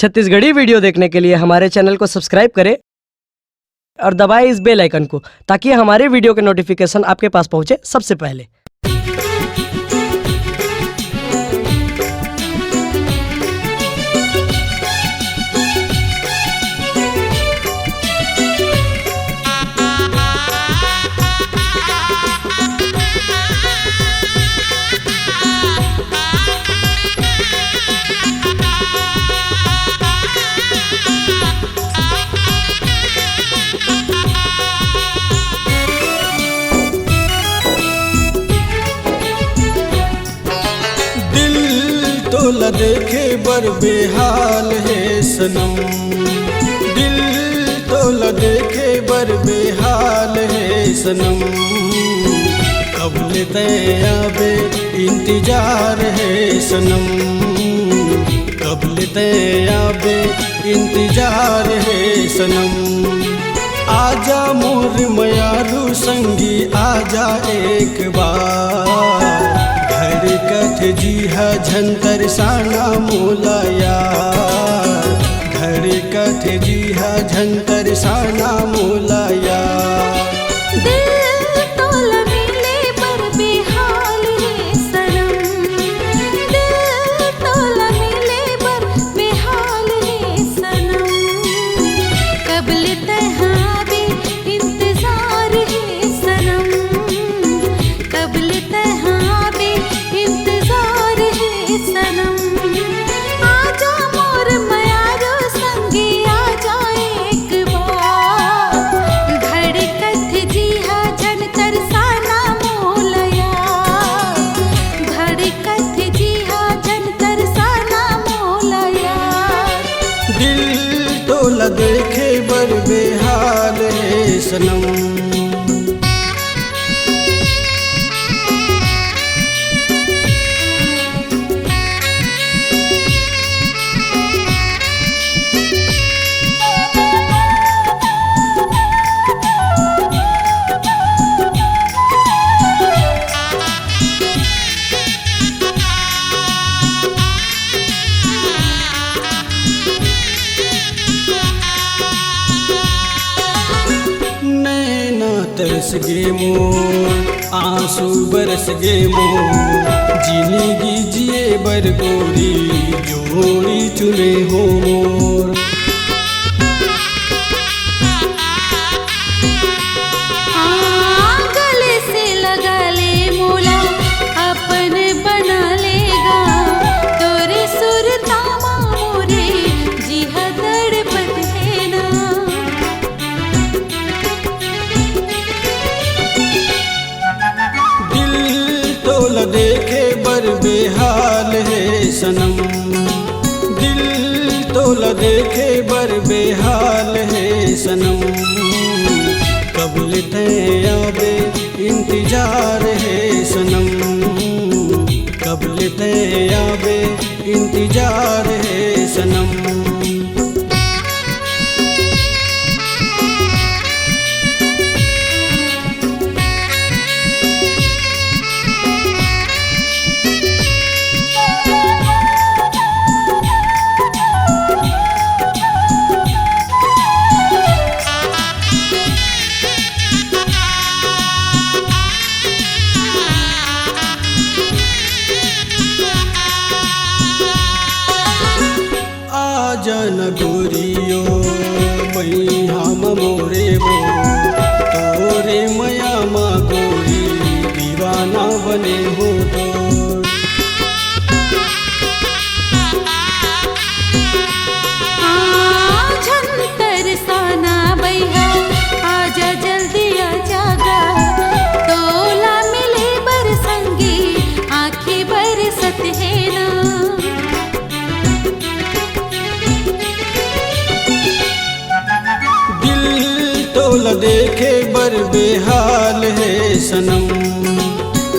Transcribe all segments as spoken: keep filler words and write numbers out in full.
Chhattisgarhi video देखने के लिए हमारे चैनल को सब्सक्राइब करें और दबाएं इस बेल आइकन को, ताकि हमारे वीडियो के नोटिफिकेशन आपके पास पहुंचे सबसे पहले। दिल तोला देखे बर बेहाल हे सनम, दिल तोला देखे बर बेहाल हे सनम। कब ले तैं आबे इंतजार हे सनम, कब ले तैं आबे इंतजार हे सनम। आजा मोर मयारू संगी, आजा एक बार। धड़कत जी हा झन तरसाना मोला यार, धड़कत जी हा झन तरसाना मोला यार। दिल तोला मिले बर बेहाल हे सनम, दिल तोला मिले बर बेहाल हे सनम। कब ले तैं आबे इंतजार हे सनम, कब ले तैं आबे इंतजार हे सनम। आजा मोर मयारू संगी, आजा एक बार। धड़कत जी हा झन तरसाना मोला यार, धड़कत जी हा झन तरसाना मोला यार। दिल तोला देखे बर बेहाल हे सनम। नैना तरस गे मोर, आंसू बरस गे मोर, जिंदगी जिए बर गोरी जोड़ी चुने हो मोर। हाँ, गले से लगा ले मोला, अपन बना ले गा, तोरे सुरता मा मोरे जी हा तड़पत हे ना। दिल तोला देखे बर बेहाल हे सनम, दिल तोला देखे बर बेहाल हे सनम। कब ले तैं आबे इंतजार हे सनम, कब ले तैं आबे इंतजार हे सनम। आजा न गोरियो, मइहा म मोरे वो, तोरे मया म गोरी, दीवाना बने हो तो। हाँ, झन तरसाना बइहा, आजा जल्दी आजा गा, तोला मिले बर संगी, आँखी बरसत हे ना। दिल तोला देखे बर बेहाल हे सनम।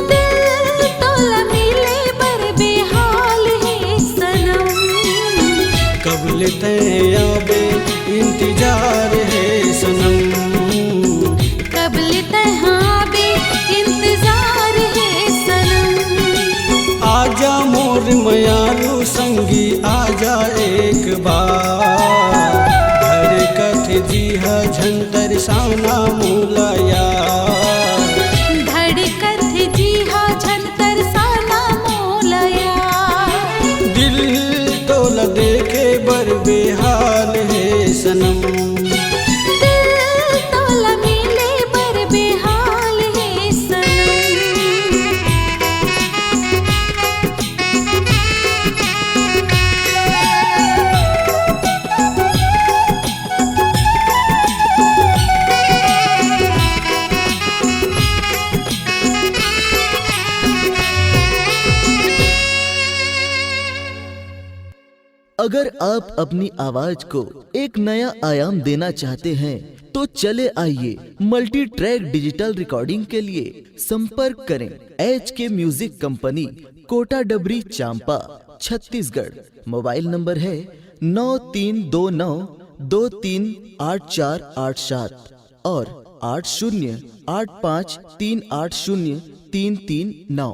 दिल तोला मिले बर बेहाल हे सनम। कब ले तैं आबे इंतजार हे सनम। कब ले तैं आबे इंतजार हे सनम। आजा मोर मोर मयारू संगी आजा एक बार, धड़कत जिहा झन तरसाना मोला यार। धड़कत जिहा झन तरसाना मोला यार। दिल तोला देखे बर बेहाल हे सनम। दिल तोला मिले बर बेहाल हे सनम। अगर आप अपनी आवाज को एक नया आयाम देना चाहते हैं, तो चले आइए मल्टी ट्रैक डिजिटल रिकॉर्डिंग के लिए संपर्क करें एच के म्यूजिक कंपनी, कोटा डबरी, चांपा, छत्तीसगढ़। मोबाइल नंबर है नौ तीन दो नौ दो तीन आठ चार आठ सात और आठ शून्य आठ पाँच तीन आठ शून्य तीन तीन नौ।